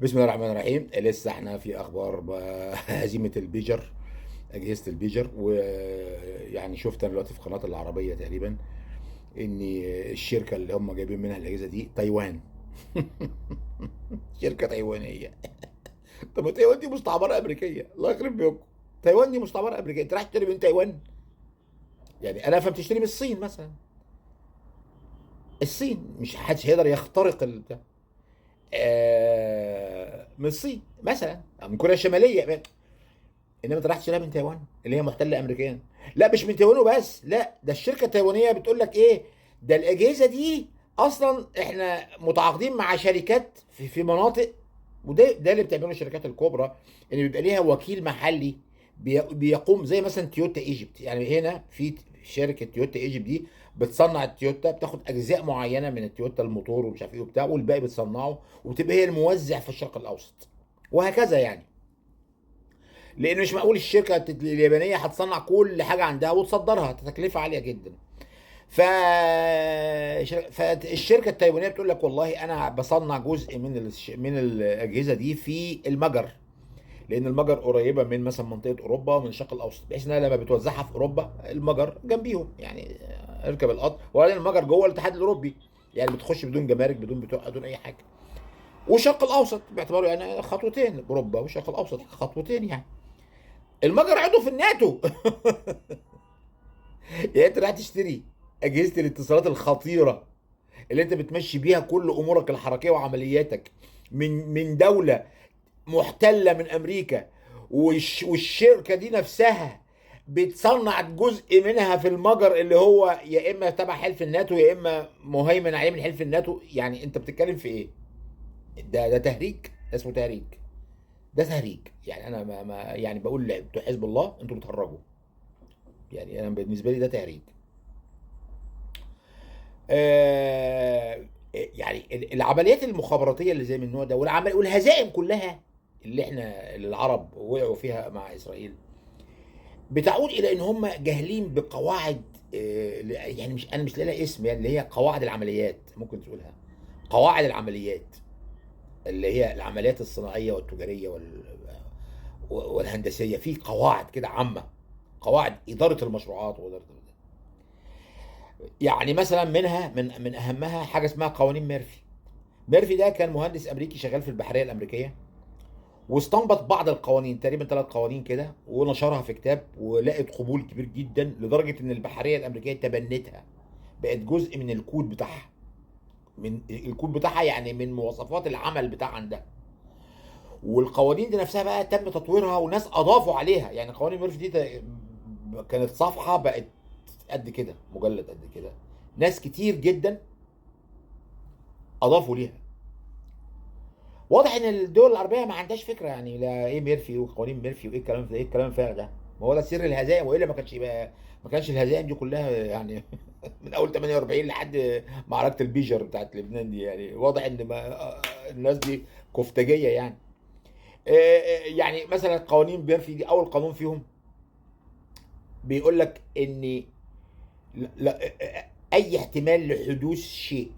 بسم الله الرحمن الرحيم. لسه احنا في اخبار هزيمة البيجر، اجهزة البيجر. ويعني شفت انا دلوقتي في قناة العربية تقريبا ان الشركة اللي هم جايبين منها الاجهزة دي تايوان. شركة تايوانيه. طب تايوان دي مستعمرة امريكية، الله يخرب بيوتكم. تايوان دي مستعمرة امريكية، انت رايح تشتري من تايوان؟ يعني انا افهم تشتري من الصين مثلا. الصين مش حدش هيقدر يخترق البتاع. من الصين مثلا، من كوريا الشمالية، انما انت رايح تشتريها من تايوان اللي هي محتلة امريكيا. لا مش من تايوان وبس، لا ده الشركة التايوانيه بتقول لك ايه، ده الاجهزة دي اصلا احنا متعاقدين مع شركات في مناطق، وده اللي بتعمله الشركات الكبرى، ان بيبقى ليها وكيل محلي بيقوم، زي مثلا تويوتا Egypt. يعني هنا في شركة تويوتا Egypt دي بتصنع التويوتا، بتاخد اجزاء معينة من التويوتا، الموتور ومش عارف ايه وبتاع، والباقي بتصنعه وبتبقى هي الموزع في الشرق الاوسط وهكذا. يعني لان مش معقول الشركة اليابانية هتصنع كل حاجة عندها وتصدرها، تكلفة عالية جدا. فالشركه التايوانيه بتقول لك والله انا بصنع جزء من الاجهزة دي في المجر، لان المجر قريبه من مثلا منطقة اوروبا ومن الشرق الاوسط، بحيث انها لما بتوزعها في اوروبا المجر جنبيهم، يعني اركب القطر. وبعدين المجر جوه الاتحاد الاوروبي، يعني بتخش بدون جمارك، بدون بتوع، بدون اي حاجة. والشرق الاوسط باعتباره يعني خطوتين، اوروبا والشرق الاوسط خطوتين. يعني المجر عضو في الناتو. يعني انت رايح تشتري اجهزة الاتصالات الخطيرة اللي انت بتمشي بيها كل امورك الحركية وعملياتك من دولة محتلة من امريكا، والشركة دي نفسها بتصنع جزء منها في المجر اللي هو يا اما تبع حلف الناتو يا اما مهيمن عليه من حلف الناتو. يعني انت بتتكلم في ايه؟ ده تهريج، ده اسمه تهريج، ده تهريج. يعني انا ما يعني بقول بتوع حزب الله انتوا بتهرجوا، يعني انا بالنسبة لي ده تهريج. يعني العمليات المخابراتيه اللي زي من النوع ده والهزائم كلها اللي احنا اللي العرب وقعوا فيها مع اسرائيل بتعود الى ان هم جاهلين بقواعد، يعني مش انا مش لاقي اسم، يعني اللي هي قواعد العمليات، ممكن تقولها قواعد العمليات اللي هي العمليات الصناعية والتجاريه والهندسية. في قواعد كده عامة، قواعد ادارة المشروعات واداره، يعني مثلا منها من اهمها حاجة اسمها قوانين ميرفي. ميرفي ده كان مهندس امريكي شغال في البحرية الامريكية، واستنبط بعض القوانين، تقريبا 3 قوانين كده، ونشرها في كتاب ولقت قبول كبير جدا، لدرجة ان البحرية الامريكية تبنتها، بقت جزء من الكود بتاعها، من الكود بتاعها يعني من مواصفات العمل بتاع عندها. والقوانين دي نفسها بقى تم تطويرها وناس اضافوا عليها. يعني قوانين ميرفي دي كانت صفحة بقت قد كده، مجلد قد كده، ناس كتير جدا اضافوا ليها. واضح ان الدول العربية ما عندهاش فكرة، يعني لا ايه ميرفي وقوانين ميرفي وايه الكلام ده، ايه الكلام الفارغ ده؟ ما هو ده سر الهزائم، والا ما كانش يبقى، ما كانش الهزائم دي كلها يعني من اول 48 لحد معركة البيجر بتاعت لبنان دي. يعني واضح ان ما الناس دي كفتاجيه. يعني يعني مثلا قوانين ميرفي دي اول قانون فيهم بيقول لك ان لا اي احتمال لحدوث شيء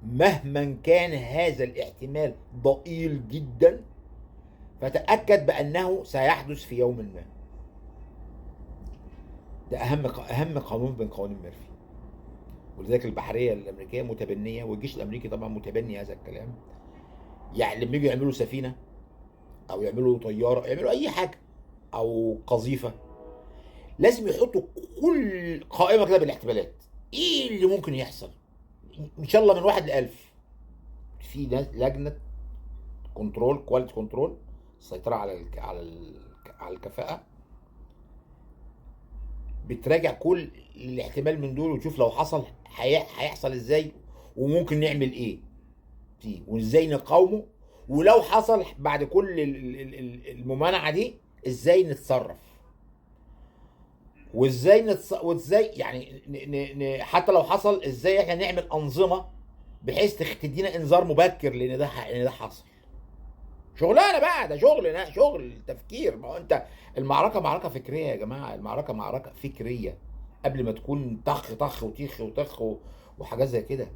مهما كان هذا الاحتمال ضئيل جدا، فتأكد بأنه سيحدث في يوم ما. ده أهم قانون من قوانين ميرفي. ولذلك البحرية الأمريكية متبنية، والجيش الأمريكي طبعا متبني هذا الكلام. يعني لما يجوا يعملوا سفينة أو يعملوا طيارة، يعملوا أي حاجة أو قذيفة، لازم يحطوا كل قائمة كده بالاحتمالات، إيه اللي ممكن يحصل ان شاء الله من 1 ل 1000. في لجنة control، quality control، السيطرة على على الكفاءة، بتراجع كل الاحتمال من دول وتشوف لو حصل هيحصل ازاي، وممكن نعمل ايه فيه، وازاي نقاومه، ولو حصل بعد كل الممانعة دي ازاي نتصرف، وازاي وازاي يعني حتى لو حصل ازاي احنا نعمل انظمة بحيث تدينا انذار مبكر لان ده لان ده حصل. شغلانة بقى، ده شغل، شغل تفكير. ما هو انت المعركة معركة فكرية يا جماعة، المعركة معركة فكرية قبل ما تكون طخ طخ وتيخ وطخ وحاجات زي كده.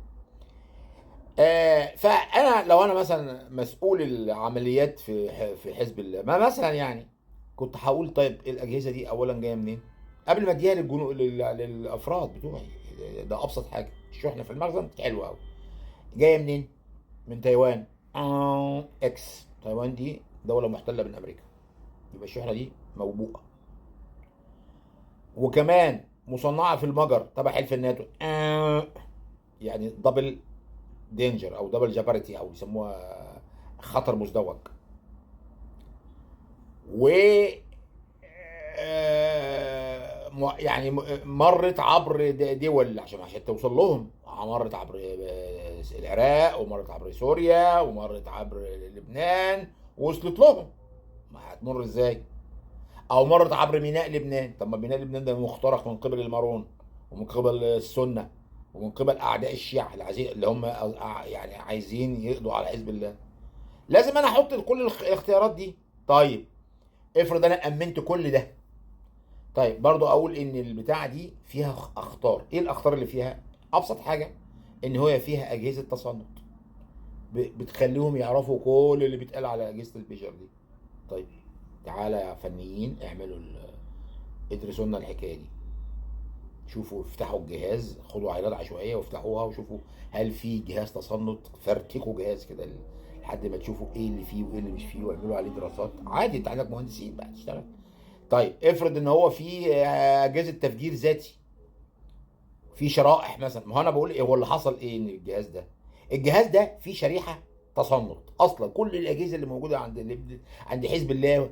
فانا لو انا مثلا مسؤول العمليات في حزب الله ما مثلا، يعني كنت هقول طيب الاجهزة دي اولا جاية منين قبل ما اديها للافراد بتوعي. ده ابسط حاجة. الشحنة في المخزن حلوة قوي، جاية منين؟ من تايوان. X تايوان دي دولة محتلة من امريكا، يبقى الشحنة دي موبوءه، وكمان مصنعه في المجر تبع حلف الناتو، يعني double danger او double jeopardy، او يسموها خطر مزدوج. و يعني مرت عبر دول عشان توصل لهم، مرت عبر العراق، ومرت عبر سوريا، ومرت عبر لبنان، ووصلت لهم. ما هتمر ازاي؟ او مرت عبر ميناء لبنان. طب ما ميناء لبنان ده مخترق من قبل المارون، ومن قبل السنة، ومن قبل اعداء الشيعة اللي هم يعني عايزين يقضوا على حزب الله. لازم انا احط كل الاختيارات دي. طيب افرض انا امنت كل ده، طيب برضو اقول ان البتاعه دي فيها اخطار. ايه الاخطار اللي فيها؟ ابسط حاجة ان هي فيها اجهزة تصنت بتخليهم يعرفوا كل اللي بيتقال على اجهزة البيجر دي. طيب تعالى يا فنيين اعملوا ادرسوا لنا الحكاية دي، شوفوا افتحوا الجهاز، خدوا عينات عشوائية وافتحوها وشوفوا هل في جهاز تصنت، فرتكوا جهاز كده لحد ما تشوفوا ايه اللي فيه وايه اللي مش فيه، واعملوا عليه دراسات. عادي، انت عندك مهندسين بقى تشتغل. طيب افرض ان هو في اجهزة تفجير ذاتي، في شرائح مثلا. ما هو انا بقول ايه هو اللي حصل؟ ايه ان الجهاز ده فيه شريحة تصنت اصلا. كل الاجهزة اللي موجودة عند حزب الله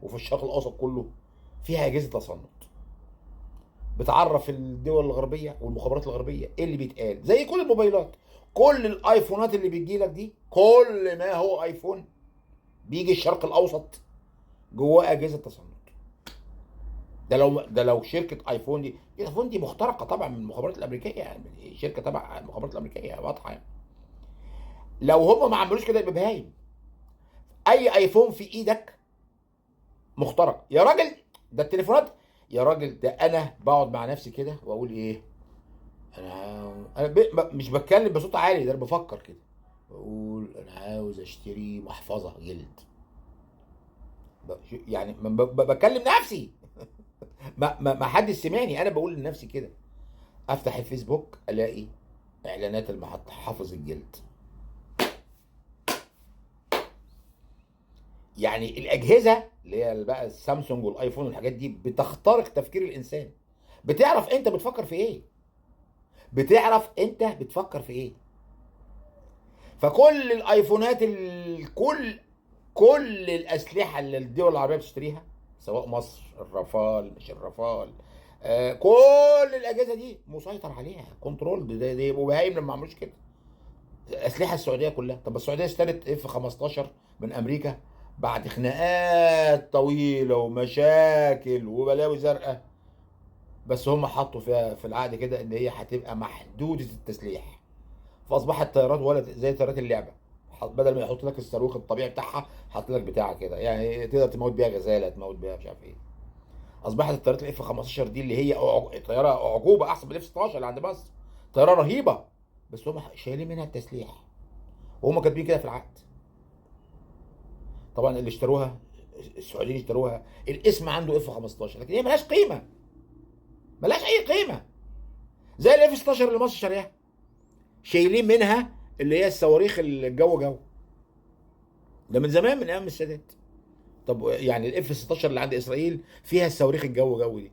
وفي الشرق الاوسط كله فيها اجهزة تصنت بتعرف الدول الغربية والمخابرات الغربية ايه اللي بيتقال. زي كل الموبايلات، كل الايفونات اللي بتجي لك دي، كل ما هو ايفون بيجي الشرق الاوسط جواه اجهزة تصنت. ده لو شركة ايفون دي، ايفون دي مخترقه طبعا من المخابرات الامريكية، يعني شركة تبع المخابرات الامريكية واضحة يعني. لو هم ما عملوش كده يبقى بهايم. اي ايفون في ايدك مخترق يا راجل. ده التليفونات يا راجل. ده انا بقعد مع نفسي كده واقول ايه، انا مش بتكلم بصوت عالي، ده انا بفكر كده، بقول انا عاوز اشتري محفظة جلد، يعني بكلم نفسي ما حدش سمعني، انا بقول لنفسي كده. افتح الفيسبوك الاقي اعلانات المحافظ الجلد. يعني الاجهزة اللي هي بقى السامسونج والايفون والحاجات دي بتخترق تفكير الانسان، بتعرف انت بتفكر في ايه، بتعرف انت بتفكر في ايه. فكل الايفونات كل الاسلحة اللي الدول العربية بتشتريها، سواء مصر، الرافال مش الرافال، كل الاجهزة دي مسيطر عليها، control. ده يبقوا بهايم لما عملوش كده. الاسلحة السعودية كلها، طب السعودية اشترت اف 15 من امريكا بعد خناقات طويلة ومشاكل وبلاوي زرقاء، بس هم حطوا فيها في العقد كده ان هي هتبقى محدودة التسليح، فاصبحت طيارات ولا زي طيارات اللعبة، بدل ما يحط لك الصاروخ الطبيعي بتاعها حط لك بتاعه كده، يعني تقدر تموت بيها غزاله، تموت بيها مش عارف ايه. اصبحت الطيارات ال F 15 دي اللي هي طيارة اعجوبة احسن من ال F 16 اللي عند مصر، طيارة رهيبة، بس هم شايلين منها التسليح وهم كاتبين كده في العقد. طبعا اللي اشتروها السعوديين اشتروها الاسم عنده F 15، لكن هي ملهاش قيمة، ملهاش اي قيمة، زي ال F 16 اللي مصر شاريها، شايلين منها اللي هي الصواريخ الجو جو ده من زمان، من ايام السادات. طب يعني ال F 16 اللي عند اسرائيل فيها الصواريخ الجو جو دي،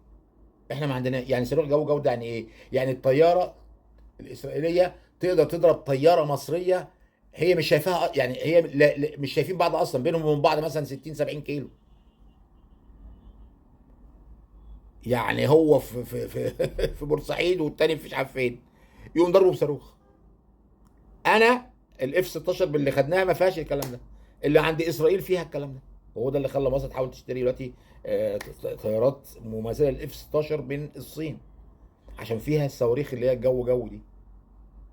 احنا ما عندنا. يعني صاروخ جو جو ده يعني ايه؟ يعني الطيارة الاسرائيلية تقدر تضرب طيارة مصرية هي مش شايفاها، يعني هي لا مش شايفين بعض اصلا، بينهم وبين بعض مثلا 60 70 كيلو. يعني هو في في في, في بورسعيد والتاني في مش عارف فين، يقوم ضربه بصاروخ. انا ال F 16 باللي خدناها ما فيهاش الكلام ده، اللي عند اسرائيل فيها الكلام ده. وهو ده اللي خلى مصر تحاول تشتري دلوقتي طيارات مماثلة لل F 16 من الصين، عشان فيها الصواريخ اللي هي الجو جو دي.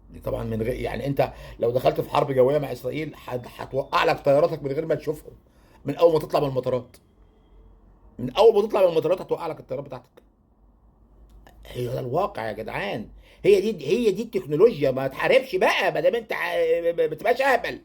دي طبعا من غير، يعني انت لو دخلت في حرب جوية مع اسرائيل هتوقع لك طياراتك من غير ما تشوفهم، من اول ما تطلع من المطارات، من اول ما تطلع من المطارات هتوقع لك الطيارات بتاعتك. هي ده الواقع يا جدعان، هي دي التكنولوجيا. ما تحاربش بقى ما دام انت ما تبقاش اهبل.